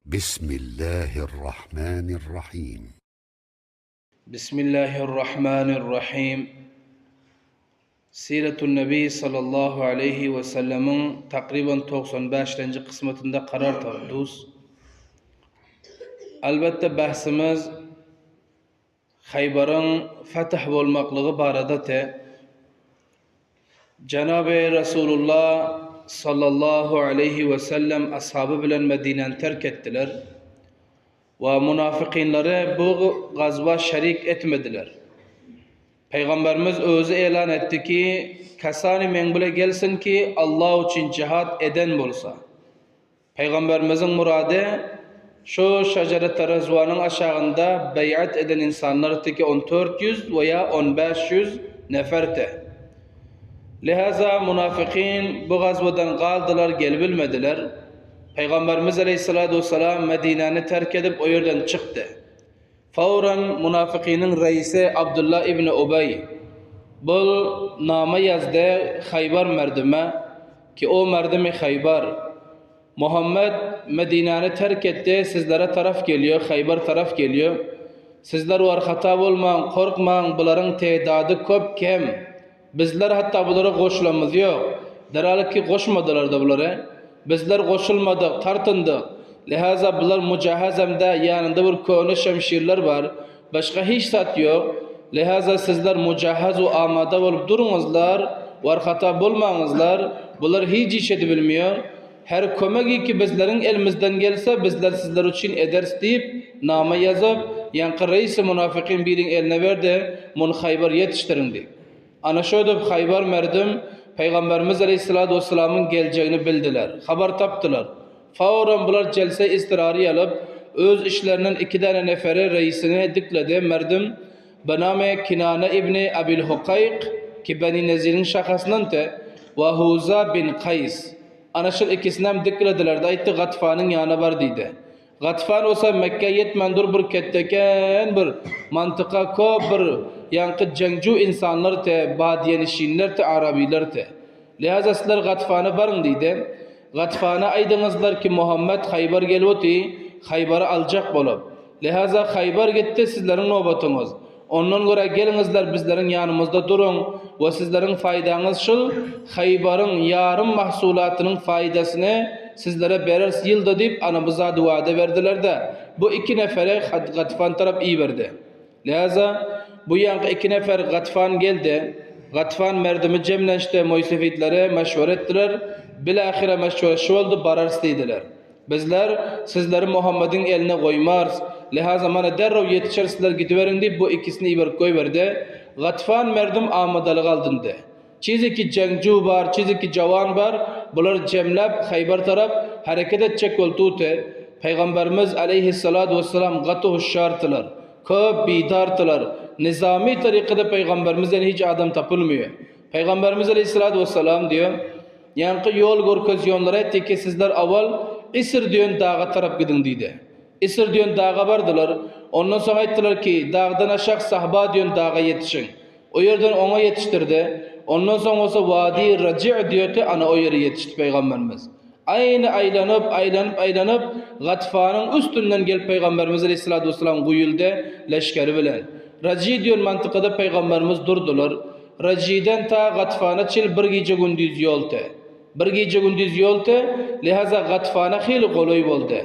Bismillahirrahmanirrahim. Bismillahirrahmanirrahim. Siretun Nebi sallallahu aleýhi we sellemiň takryban 95-lenji kysmatynda karar tapdus. Elbetde bahsimiz Haýbaryň fetih bolmaklygy barada te. Jenaby Resulullah sallallahu aleýhi we sellem ashaby bilen Medinäni terk etdiler we munafykynlary bu gazwa şerik etmediler. Pygamberimiz özi elan etdi ki, Kasany meň bile gelsin ki, Allah üçin jihad eden bolsa. Pygamberimiziň murady şu Şejereti Rezwanyň aşagynda beýat eden ynsanlardy ki on 400 we ýa on 500 neferdi. Lihaza munafykyn bu gazwadan galdylar gelibilmediler. Pygamberimiz aleýhissalatu wessalam Medinäni terk edip o ýerden çykdy. Fawran munafykynyň reisi Abdylla ibn Ubeý bul nama ýazdy Haýbar merdime ki o merdimi Haýbar, Muhammet Medinäni terk etdi sizlere taraf gelýär Haýbar taraf gelýär sizler war hata bolmaň korkmaň bularyň tedady köp kem Bizler hatda bulara goşulamyz ýok. Derhal ki goşmadylar-da bulary. Bizler goşulmadyk, tartyndyk. Lihaza bular mujahazam-da, ýanynda bir köne şemşirler bar. Başga hiç zat ýok. Lihaza sizler mujahaz we amada bolup duruňyzlar, warhata bolmaňyzlar. Bular hiç iş edibilmeýär. Her kömegi ki bizleriň elimizden gelse, bizler sizler üçin ederis diýip, nama ýazyp, ýaňky reisi munafykyn biriň eline berdi, Muny Haýbar ýetişdiriň diýip. Ana şöýdip Haýbar merdüm Pygamberimiz aleýhissalatu wessalamyň geljegini bildiler, habar tapdylar. Fawran bular jelse iztirary alyp, öz işlerinden iki däne neferi reisini dikledi, merdüm Bename Kinane ibni Abil Hukaýk, ki Beni Neziriň şahasyndandy, we Huza bin Kaýs. Ana şol ikisinem diklediler-de aýtdy, Gatfanyň ýanyna bar diýdi. Gatfan bolsa Mekgä ýetmän dur bir ketdeken bir mantyka köp bir ýaňky jeňju ynsanlar te, badiýenişinler te, arabiler te. Lihaza sizler Gatfana baryň diýdi. Gatfana aýdyňyzlar ki Muhammet Haýbar gelip oty, Haýbary aljak bolup. Lihaza Haýbar gitdi sizleriň nobatyňyz. Ondan görä geliňizler bizleriň ýanymyzda duruň we sizleriň faýdaňyz şul Haýbaryň ýarym mahsulatynyň faýdasyny sizlere bereris ýylda diýip ana bu zady wada berdiler-de bu iki neferi Gatfan tarap iberdi. Lihaza bu ýaňky iki nefer Gatfan geldi. Gatfan merdimi jemlenşdi moýsefitleri meşwere etdiler. Bilahyra meşwere şu boldy bararys diýdiler. Bizler sizleri Muhammediň eline goýmarys. Lihaza mana derrew ýetişer sizler gidiberiň diýip bu ikisini iberip goýberdi. Gatfan merdim amadalyk aldyndy. Çiziki jeňju bar, çiziki jawan bar, bulary jemläp Haýbar tarap hereket etjek bolduty. Pygamberimiz aleýhissalatu wessalam gaty huşşardylar. Köp bidardylar. Nizami tarykada pygamberimizden hiç adam tapylmýar. Pygamberimiz aleýhissalatu wessalam diýýär, Ýaňky ýol görkezýonlara aýtdy ki, sizler awal Isr diýen daga tarap gidiň diýdi. Isr diýen daga bardylar. Ondan soň aýtdylar ki, dagdan aşak Sahba diýen daga ýetişiň. O ýerden oňa ýetişdirdi. Ondan soň bolsa Wadi Raji' diýeti ana o ýere ýetişdi Pygamberimiz. Aýny aýlanyp, aýlanyp, aýlanyp Gatfanyň üstünden gelip Pygamberimiz aleýhissalatu wessalam guýuldy leşgeri bilen. Raji diýen mantykada Pygamberimiz durdular. Rajiden ta Gatfana çil bir gije-gündiz ýol te. Bir gije-gündiz ýol te, lihaza Gatfana hili golaý boldy.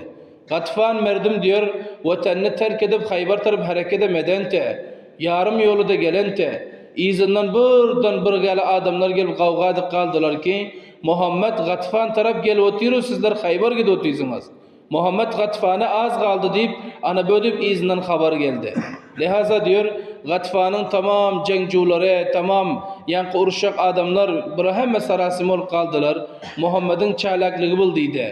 Gatfan merdim diýer, watanyny terk edip Haýbar tarap herekedem eden te, ýarym ýoly-da gelen te, yzyndan birden bir gäli adamlar gelip gawga edip galdylar ki, Muhammet Gatfan tarap gelip otyr-u sizler Haýbar gidip otyrsyňyz. Muhammet Gatfana az galdy diýip, ana bödüp yzyndan habar geldi. Lihaza diýür, Gatfanyň tamam jeňjulary, tamam ýaňky uruşjak adamlar bura hemme sarasim bolup galdylar. Muhammediň çäläkligi bul diýdi.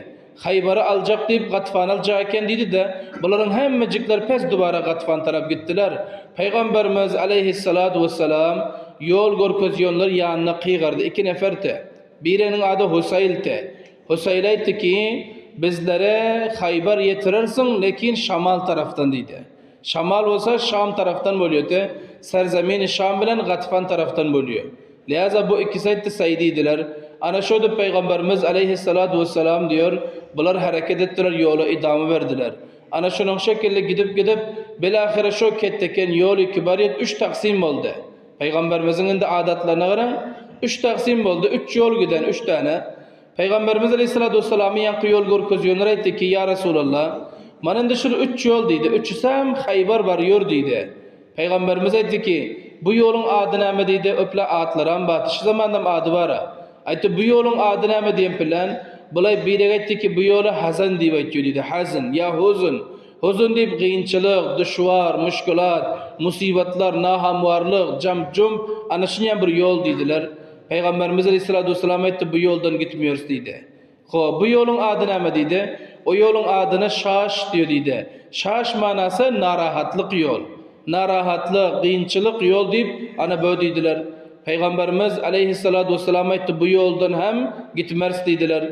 Haýbary aljak diýip Gatfany aljak eken diýdi-de, bularyň hemmejikleri pes dubara Gatfan tarap gitdiler. Pygamberimiz aleýhissalatu wessalam ýol görkezýänleri ýanyna kygardy, iki neferdi. Biriniň ady Husaýldy. Husaýl aýtdy ki, Bizlere Haýbar ýetirersiň, lekin şamal tarapdan diýdi. Şamal bolsa Şam tarapdan bolýardy, serzemini Şam bilen Gatfan tarapdan bolýar. Lihaza bu ikisi aýtdy, Saý diýdiler. Ana şo-da Pygamberimiz aleýhissalatu wessalam diýer, bular hereket etdiler, ýola idama berdiler. Ana şonuň şekilli gidip-gidip, bilahyra şo ketdeken ýoly ki barýat üç taksim boldy. Pygamberimiziň indi adatlaryna garaň, üç taksim boldy, üç ýol giden, üç däne. Pygamberimiz aleýhissalatu wessalamy ýaňky ýol görkezýänler aýtdy ki, Ýa Resulallah, mana indi şul üç ýol diýdi, üçüsem Haýbar barýor diýdi. Pygamberimiz aýtdy ki, Bu ýoluň ady näme diýdi, öple atlaram bar, şu zamandam ady bar-a. Aýtdy, Bu ýoluň ady näme diýen bilen, bulaý birek aýtdy ki, Bu ýola Hazan diýip aýtýar diýdi, Hazn ýa Huzn. Huzn diýip gynçylyk, duşwar, muşkulat, musybatlar, nahamwarlyk, jam-jump, ana şunýan bir ýol diýdiler. Pygamberimiz aleýhissalatu wessalam aýtdy, Bu ýoldan gitmiýorys diýdi. Ho, bu ýoluň ady näme diýdi. O ýoluň adyna Şaş diýo diýdi. Şaş manasy narahatlyk ýol. Narahatlyk, gynçylyk ýol diýip, ana bö diýdiler. Pygamberimiz aleýhissalatu wessalam aýtdy, bu ýoldan hem gitmeris diýdiler.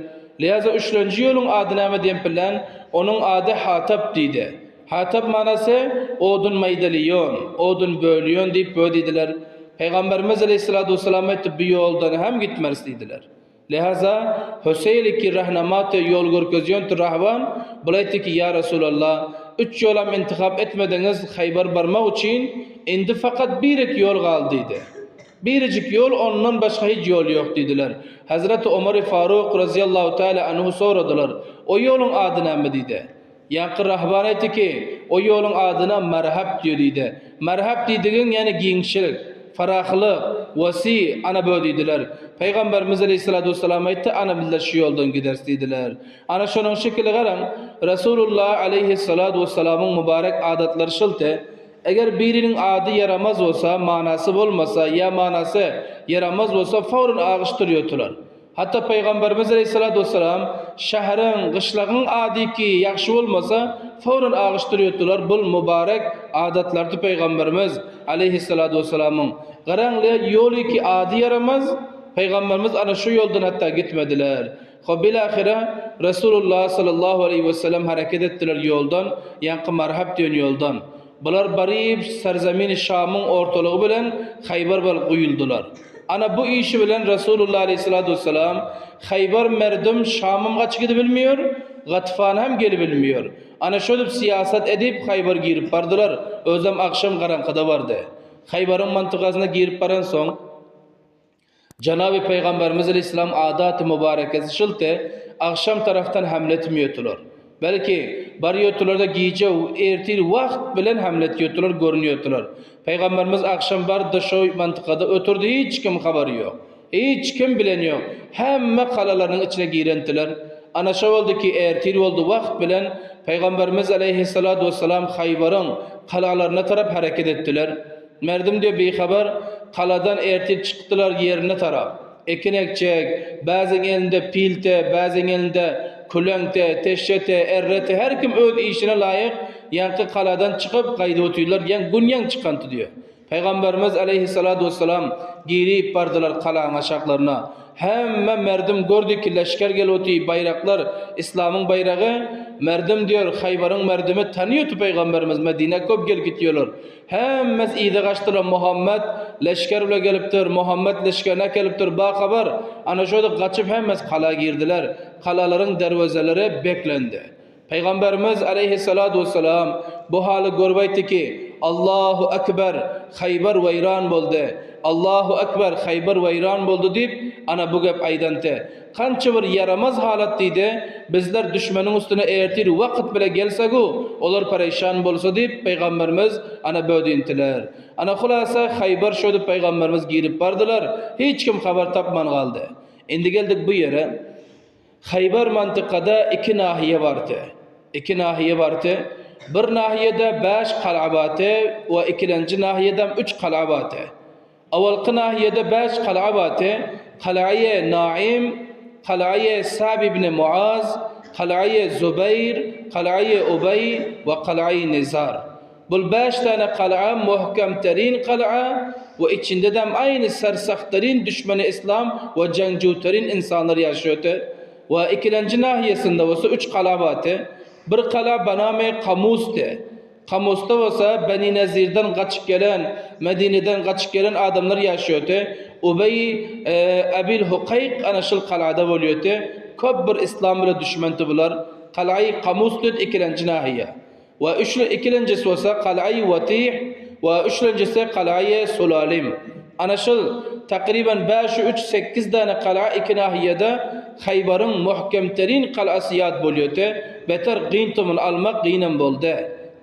Lihaza üçlenji ýoluň ady näme diýen bilen, onuň ady Hatap diýdi. Hatap manasy odun maýdalýon, odun bölýon diýip bö diýdiler. Pygamberimiz aleýhissalatu wessalam aýtdy, bu ýoldan hem gitmeris diýdiler. Lihaza, Hüseýli ki rahnamate ýol görkezýänti rahban, bul aýtdy ki, Ýa Resulallah, üç ýolam intihap etmediňiz Haýbar barmak üçin, indi fakat birek ýol galdy diýdi. Birejik ýol ondan başga hiç ýol ýok diýdiler. Hazreti Omary Faruk razyýallahu taala anhu soradylar, O ýoluň ady näme diýdi. Ýaňky rahban aýtdy ki, O ýoluň adyna Marhap diýo diýdi. Marhap diýdigiň ýagny giňşilik, farahlyk, wasi, ana bö diýdiler. Pygamberimiz aleýhissalatu wessalam aýtdy, ana bizler şu ýoldan gideris diýdiler. Ana şonuň şekili garaň, Resulullah aleýhissalatu wessalamyň mübarek adatlary şylty, eger biriniň ady ýaramaz bolsa, manasy bolmasa ýa manasy ýaramaz bolsa fawryn agyşdyrýotylar. Hatda Pygamberimiz aleýhissalatu wessalam şäheriň, gyşlagyň ady ki ýagşy bolmasa, fawran agyşdyrýardylar bul mübarek adatlardy Pygamberimiz aleýhissalatu wessalamyň. Garaňly ýoly ki ady ýaramaz, Pygamberimiz ana şu ýoldan hatda gitmediler. Hop bilahyra Resulullah sallallahu aleýhi wesellem hereket etdiler ýoldan, ýaňky Marhab diýen ýoldan. Bular baryp serzemini Şamyň ortalygy bilen Haýbar bal guýuldylar. Ana bu işi bilen Resulullah aleýhissalatu wessalam Haýbar merdum Şamam gaçyp gidibilmiýor, Gatfana hem gelibilmiýor. Ana şödüp syýasat edip Haýbar girip bardylar, özem agşam garaňkyda bardy. Haýbaryň mantykasyna girip baransoň, Janaby Pygamberimiz aleýhissalam adaty mübarekesi şylty, agşam tarafdan hamle etmiýotylar. Belki, barýotylar-da gije ertir wagt bilen hamle etýotylar, görünýotylar. Pygamberimiz agşam bardy şo mantykada oturdy hiç kim habary ýok. Hiç kim bilen ýok. Hemme galalarynyň içine girentiler. Ana şo boldy ki ertir boldy wagt bilen Pygamberimiz aleýhissalatu wessalam Haýbaryň galalaryna tarap hereket etdiler. Merdim diýip bihabar galadan ertir çykdylar ýerine tarap. Ekin ekjek, bäziň elinde pilte, bäziň elinde küleňte, teşşete, errete her kim öz işine laýyk ýaňky galadan çykyp gaýdyp otyrlar, ýaň gün ýaň çykanty diýip. Pygamberimiz aleýhissalatu wessalam girip bardylar galaň aşaklaryna. Hemme merdim gördi ki leşger gelip otyr, baýraklar, islamyň baýragy, merdim diýer, Haýbaryň merdimi tanyýoty pygamberimiz Medinä köp gelip gitýärler. Hemmesi yza gaçdylar, Muhammet leşger bile gelipdir, Muhammet leşgerini äkelipdir, bahabar! Ana şöýdip gaçyp hemmesi gala girdiler. Galalaryň derwezeleri beklendi. Pygamberimiz aleýhissalatu wessalam bu haly görüp aýtdy ki, Allahu ekber, Haýbar weýran boldy. Allahu ekber, Haýbar weýran boldy diýip, ana bu gep aýdanty. Kança bir ýaramaz halat diýdi, bizler düşmeniň üstüne ertir wagt bile gelsegu, olar pereýşan bolsa diýip, pygamberimiz ana bödintiler. Ana hulasa Haýbar şöýdip pygamberimiz girip bardylar, hiç kim habar tapman galdy. Indi geldik bu ýere. Haýbar mantykada iki nahiýe bardy. Iki nahiýe bardy. Bir nahiýede bäş kal'a bardy we ikilenji nahiýedem üç kal'a bardy. Awalky nahiýede bäş kal'a bardy, Kalaýy Naim, Kalaýy Sa'b ibn Muaz, Kalaýy Zubaýr, Kalaýy Ubeý we Kalaýy Nizar. Bul bäş sany kal'a muhkemterin kal'a we içindedem aýny sersahtarin düşmeni islam we jeňjuterin insanlar ýaşaýardy. We ikilenji nahiýesinde bolsa üç kal'a bardy. Bir kal'a banamy Kamusdy. Kamusda bolsa Beni Nezirden gaçyp gelen, Medineden gaçyp gelen adamlar ýaşaýardy. Ubeý Ebil Hukaýk ana şul galada bolýardy. Köp bir islam bile düşmenti bular. Galaýy Kamus diýip ikilenji nahiýe. We üçli ikilenjisi bolsa Galaýy Watih we üçlenjisi Galaýy Sulalim. Ana şul takryban bäş üç sekiz däne gala iki nahiýede Haýbaryň muhkemterin galasy ýat bolýardy. Beter gyn tumyny almak gynam boldy.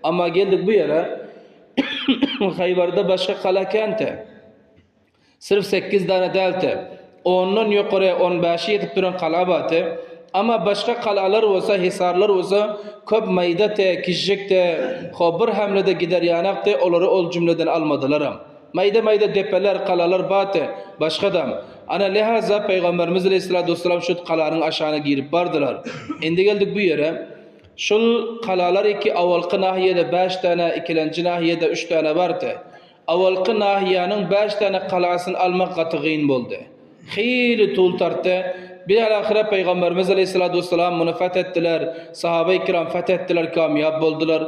Amma geldik bu ýere. Haýbarda başga gala känti. Syrf sekiz dana dälti. Ondan ýokary on bäşe ýetip duran gala bardy. Amma başga galalar bolsa, hisarlar bolsa köp maýda-te, kiçijik-de, ho bir hemlede gider ýanakdy, olary ol jümleden almadylaram. Maýda-maýda depeler, galalar bardy, başgadam. Ana, lehaza, Pygamberimiz aleýhissalatu wessalam şu galanyň aşagyna girip bardylar. Indi geldik bu ýere. Şul galalar iki awalky nahiýede bäş däne, ikilenji nahiýede üç däne bardy. Awalky nahiýanyň bäş däne galasyny almak gaty gyn boldy. Hili tul tartdy. Bialahyra Pygamberimiz aleýhissalatu wessalam muny feth etdiler, sahabeý kiram feth etdiler, kamýap boldular.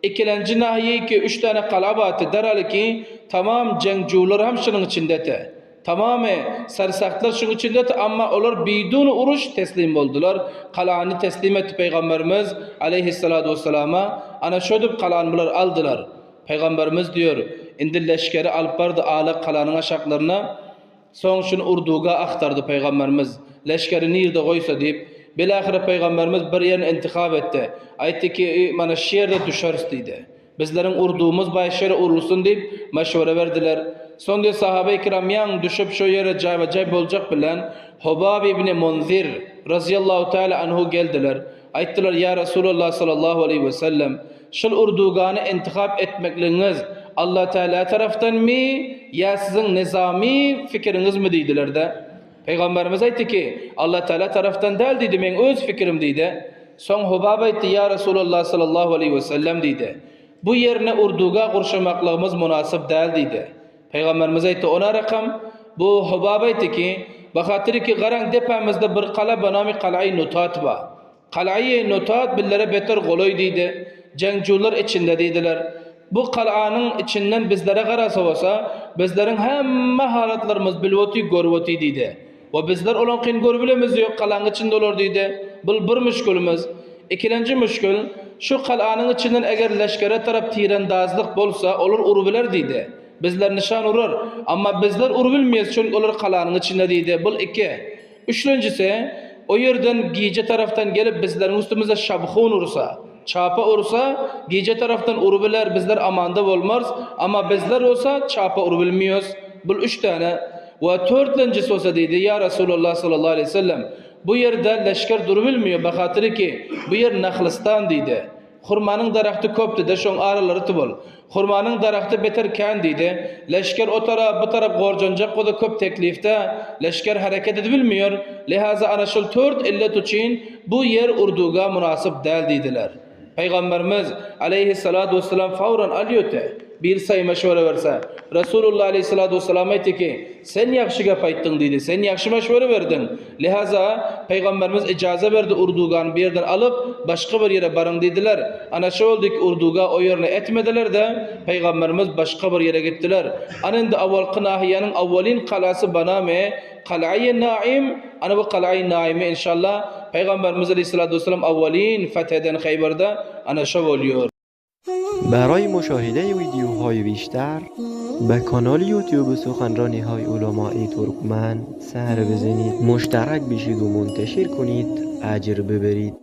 Ikilenji nahiýe ki üç däne gala bardy, derhal ki tamam jeňjuwlar hem şunuň içindedi. Tamamy sersagtlar şuň içindedi, amma olar bidun uruş teslim boldular. Galany teslim etdi Pygamberimiz aleýhissalatu wessalama. Ana şödüp galany bular aldylar. Pygamberimiz diýer, Indi leşgeri alyp bardy Alak galanyň aşaklaryna. Soň şuny urduga agtardy Pygamberimiz. Leşgeri nirde goýsa diýip. Bilahyra Pygamberimiz bir ýerini intihap etdi. Aýtdy ki, Mana şu ýerde düşeris diýdi. Bizleriň urdumyz baý şu ýere urulsyn diýip, maşwara berdiler. Soň diýer sahabeý kiram ýaňy düşüp şu ýere jaýba-jaý boljak bilen Hobab ibni Munzir, razyýallahu taala anhu, geldiler. Aýtdylar, Ýa Resulallah sallallahu aleýhi we sellem! Şul urdugany intihap etmekligiňiz Allatagala tarapdanmy ýa siziň nyzamy fikiriňizmi diýdiler-de. Pygamberimiz aýtdy ki, Allatagala tarapdan däl diýdi, meň öz fikirim diýdi. Soň Hubab aýtdy, Ýa Resulallah sallallahu aleýhi wesellem diýdi. Bu ýerine urduga gurşamaklygymyz mynasyp däl diýdi. Pygamberimiz aýtdy, Ona rakam, bu Hubab aýtdy ki, Bahatyr ki, garaň depämizde bir gala banamy Galaýy Nutat bar. Galaýy Nutat bizlere beter golaý diýdi. Jeňjuwlar içinde diýdiler. Bu galanyň içinden bizlere garasa bolsa, bizleriň hemme halatlarymyz bilip otyr, görüp otyr diýdi. We bizler olaňkyny görüp bilemiz ýok, galaň içinde olar diýdi. Bul bir müşgilimiz. Ikilenji müşgil, şu galanyň içinden eger leşgere tarap tirendazlyk bolsa, olar urubiler diýdi. Bizler nyşan urar. Amma bizler urubilmeýäs, çünki olar galanyň içinde diýdi. Bul iki. Üçlenjisi, o ýerden gije tarapdan gelip bizleriň üstümize şabhun ursa, çapa ursa, gije tarapdan urubiler, bizler amanda bolmarys, amma bizler bolsa çapa urubilmiýos. Bul üç däne. We törtlenjisi bolsa diýdi, Ýa Resulallah sallallahu aleýhi we sellem, bu ýerde leşger durubilmiýo, bahatyry ki, bu ýer nahlystan diýdi. Hurmanyň daragty köpdi-de, şoň aralary tubul. Hurmanyň daragty beter kän diýdi. Leşger o tarap, bu tarap gorjanjak bolsa köp teklifde, leşger hereket edibilmiýor. Lihaza ana şol tört illet üçin bu ýer urduga mynasyp däl diýdiler. Pygamberimiz, aleýhissalatu wessalam, fawran alýote, bir saý meşwere berse. Resulullah aleýhissalatu wessalam aýtdy ki, Sen ýagşy gep aýtdyň diýdi. Sen ýagşy meşwere berdiň. Lihaza, Pygamberimiz ijaza berdi urdugany bir ýerden alyp, başga bir ýere baryň diýdiler. Ana şo boldy ki, urduga o ýerine etmediler-de, Pygamberimiz başga bir ýere gitdiler. Ana indi awalky nahiýanyň awwalyn galasy banamy Kalaýy Naim, ana bu Kalaýy Naimi inşallah Pygamberimiz aleýhissalatu wessalam awwalyn feth eden Haýbarda ana şo bolýar. برای مشاهده ویدیوهای بیشتر به کانال یوتیوب سخنرانی های علمای ترکمن سر بزنید مشترک بشید و منتشر کنید اجر ببرید.